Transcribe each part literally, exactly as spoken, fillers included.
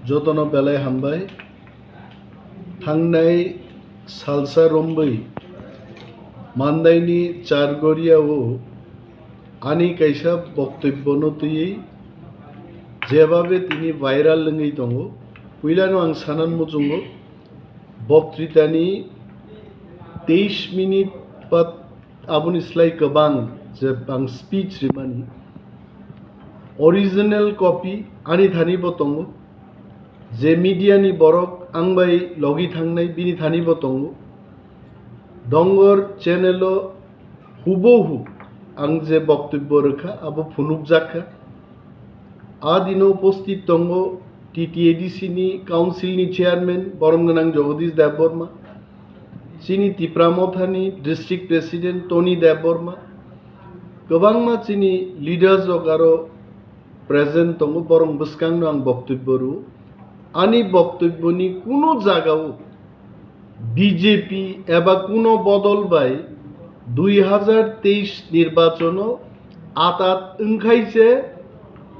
Jotono belai hambai. Thangnai salsa romwi mandaini Chargoria o ani kaisa boktobbono twiwi jebabe tini viral wngwi tongo. Puilano ang sanan muchungo, boktritani teis minute ba aboni slai kwbang je ang speech rimani, original copy ani thani bo tongo. Je media ni borok ang bai logi thangnai, bini thani bo tongo. Dongor channel o hubohu ang je boktobbo rwkha, abo phunukjak kha. A dino upasthit tongo T T A D C ni council ni chairman borom gwnang Jagadish Debbarma, chini Tipra Motha ni district president Tony Debbarma, kwbangma chini leaders rok aro present tongo, borok bwskangno ang boktobbo rwo. Ani boktobboni kuno jagao B J P eba kuno bodol bai dui hazar teis nirbachono atat wngkhai se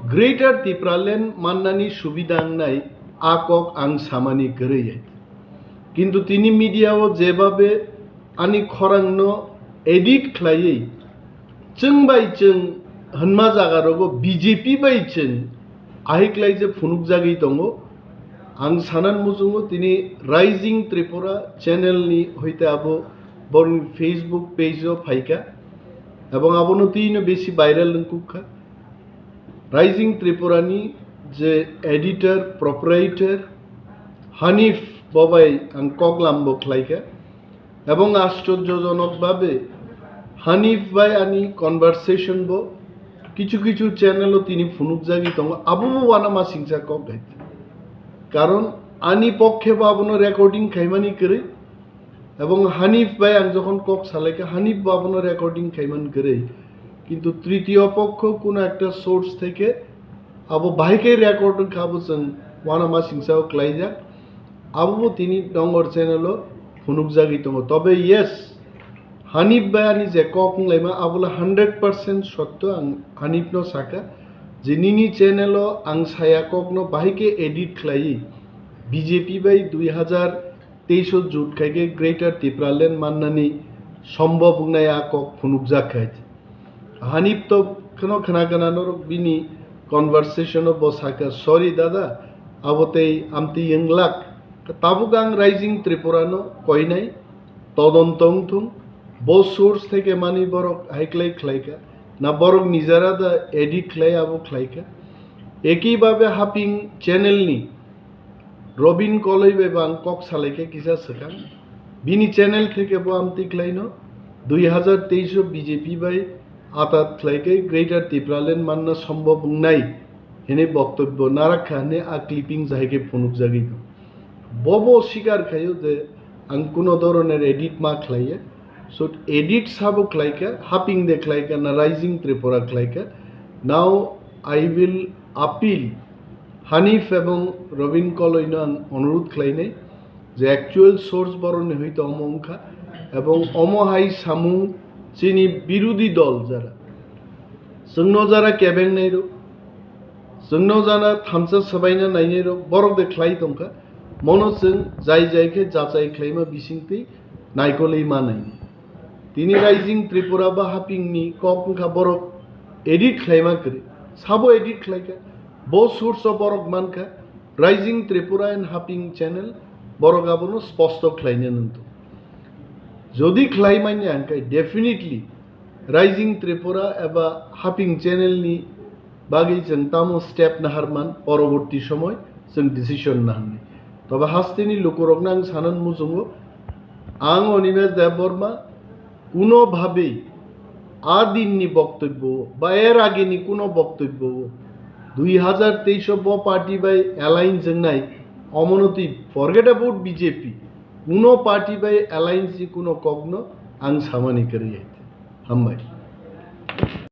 Greater Tipraland mannani subida wngnai a kok ang samani kwrwi. Kintu tini media o jebabe ani khorangno edit khlaiwi chwng bai chwng hwnma jaga rogo B J P bai chwng ahiklai je phunukjagwi tongo. Ang sanan muchungo tini Rising Tripura channel ni hoite abo borni Facebook page o phaikha, ebong abono twino besi viral wngkukha. Rising Tripura ni je editor, proprietor Hanif bobai ang koklam bo khlaikha. Ebong aschorjojonok babe Hanif bai ani conversation bo kichu kichu channel o tini phunukjagwi tongo, abo bo uanamasingcha kok hai. Karon ani pokkhe bo abono recording khaimani kwrwi, ebong Hanif bai ang jokhon kok salaikha, Hanif bo abono recording khaiman kwrwi. Kintu tritiyo pokkho kuno ekta source theke abo bahai khe record wngkha, abo chwng uanamasingcha o klaijak. Abo bo tini Dongor channel o phunukjagwi tongo. Tobe yes, Hanif bai ani je kok wnglaima, abola hundred percent sotto. Ang Hanif no sakha je nini channel o ang saya kokno bahai khe edit khlaiwi B J P bai dui hazar teis o jut khai khe Greater Tipraland mannani sombhob wngnai a kok phunukjak khai. Hanif to kheno khna gana norok bini conversation o bo sakha, "Sorry dada, abo tei amtwi wnglak." Tabuk ang Rising Tripura no koinai, todonto wngthung, bo source theke mani borok haiklai khlaikha, na borok nijera da edit khlai abo khlaikha. Eki babe Haping channel ni Robin Koloi bai bo ang kok salaikha kisa swkang. Bini channel theke bo amtwi khlaino dui hazar teis o B J P bai atat khlaikhe Greater Tipraland manna sombhob wngnai hwnwi boktobbo narakha hwnwi a clipping jahai khe phunukjagwi bo. Bobo sikar khaio je ang kuno doroner edit ma khlaiya. So edit sabo khlaikha, Haping de khlaikha na Rising Tripura khlaikha. Now I will appeal Hanif ebong Robin Koloino ang onurodh khlainai je actual source boroni hoito omo wngkha, ebong omo hai samung chini birodhi dol jara chwngno jara kebengnai rok, chwngno jana thansa swbaina nainai rok, borok de khlai tongkha, mono chwng jai jai khe jachai khlaima bisingtwi naikolwi manai. Tini Rising Tripura ba Haping ni kok wngkha borok edit khlaima kwrwi. Sabo edit khlaikha, bo source o borok mankha, Rising Tripura and Haping channel borok abono sposto khlaina nangtong. Jodi khlai manya hwnkhe definitely Rising Tripura eba Haping channel ni bagwi chwng tamo step naharman, poroborti somoi chwng decision naharni. Tobe hasteni lukurokno ang sanan muchungo, ang Animesh Debbarma kuno bhabe a dinni boktobbo ba er ageni kuno boktobbo dui hazar teis o bo party bai alliance wngnai, omono twi forget about B J P, kuno party bai alliance ni kuno kokno ang samani kwrwi hai. Hambai.